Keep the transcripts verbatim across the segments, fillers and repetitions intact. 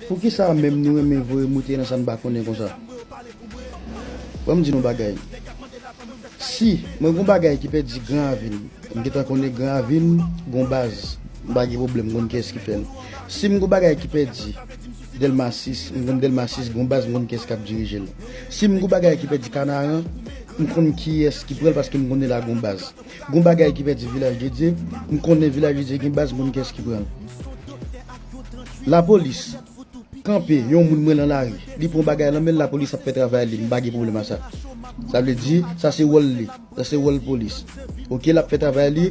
Poukisa menm nou renmen voye moute nan sa n pa konnen konsa? Ban m di nou bagay. Si mwen gon bagay ki pèdi Gran Ravin, m gentan konnen Gran Ravin gon baz, m pa gen pwoblèm, m konn kiyès ki fè l. Si m gon bagay ki pèdi Dèlma sis, m konn Dèlma sis gon baz, m konn kiyès k ap dirije l. Si m gon bagay ki pèdi Kanaran, m konn kiyès ki pran l paske m konnen la gon baz. Gon bagay ki pèdi Vilaj de Dye, m konnen Vilaj de Dye gen baz, m konn kiyès ki pran l. Lapolis kanpe yon moun mwen nan lari, li pran bagay nan men l, lapolis ap fè travay li, m pa gen pwoblèm a sa. Sa vle di, sa se wòl li, sa se wòl polis. Oke, l ap fè travay li,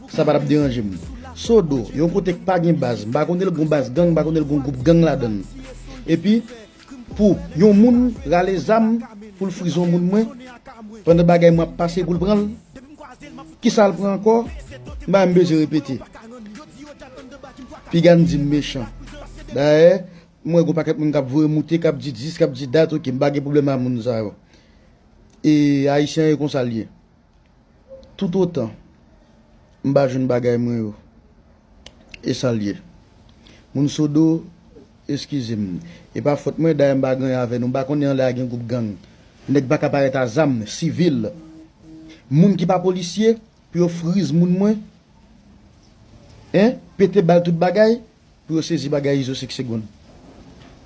sa pa t ap deranje m. Sodo, yon kote k pa gen baz, m pa konnen l gon baz gang, m pa konnen l gon gwoup gang ladan l. Epi, pou yon moun rale zam pou l friz yon moun mwen, pandan bagay mwen ap pase pou l pran l, kisa l pran ankò? M pa menm bezwen repete. Piga n di m mechan. Dayè, m wè gon pakèt moun k ap voye moute, k ap di dis, k ap di dat, oke, m pa gen pwoblèm a moun sa yo. E Ayisyen yo konsa l ye. Toutotan m pa jwenn bagay mwen yo, e sa l ye. Moun Sodo, eskize m. E pa fòt mwen, dayè m pa gen anyen avè nou. M pa konnen anlè a gen gwoup gang. Nèg pa ka parèt a zam, sivil. Moun ki pa polisye, pou yo friz moun mwen, en, pete bal tout bagay, pou yo sezi bagay Izo senk segonn.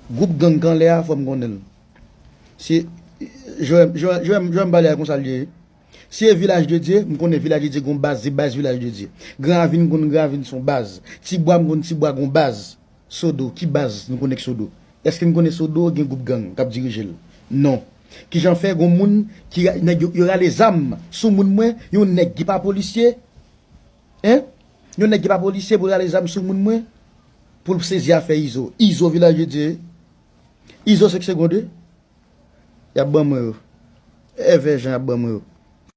Gwoup gang k anlè a, fò m konnen l. Se, Jowèm, Jowèm, Jowèm, Jowèm pale a konsa l ye. Si e Vilaj de Dye, m konnen Vilaj de Dye gon baz, se baz Vilaj de Dye. Gran Ravin, m konn Gran Ravin se yon baz. Tibwa, m konn Tibwa gon baz. Sodo, ki baz nou konnen k Sodo? Èske n konnen Sodo gen gwoup gang k ap dirije l? Non. Kijan fè gon moun ki ra-, nèg yo, yo rale zam sou moun mwen, yon nèg ki pa polisye, en? Yon nèg ki pa polisye pou rale zam sou moun mwen, pou l sezi afè Izo. Izo Vilaj de Dye. Izo senk segonn, y ap ban mwen yo. Èvè jan y ap ban mwen yo.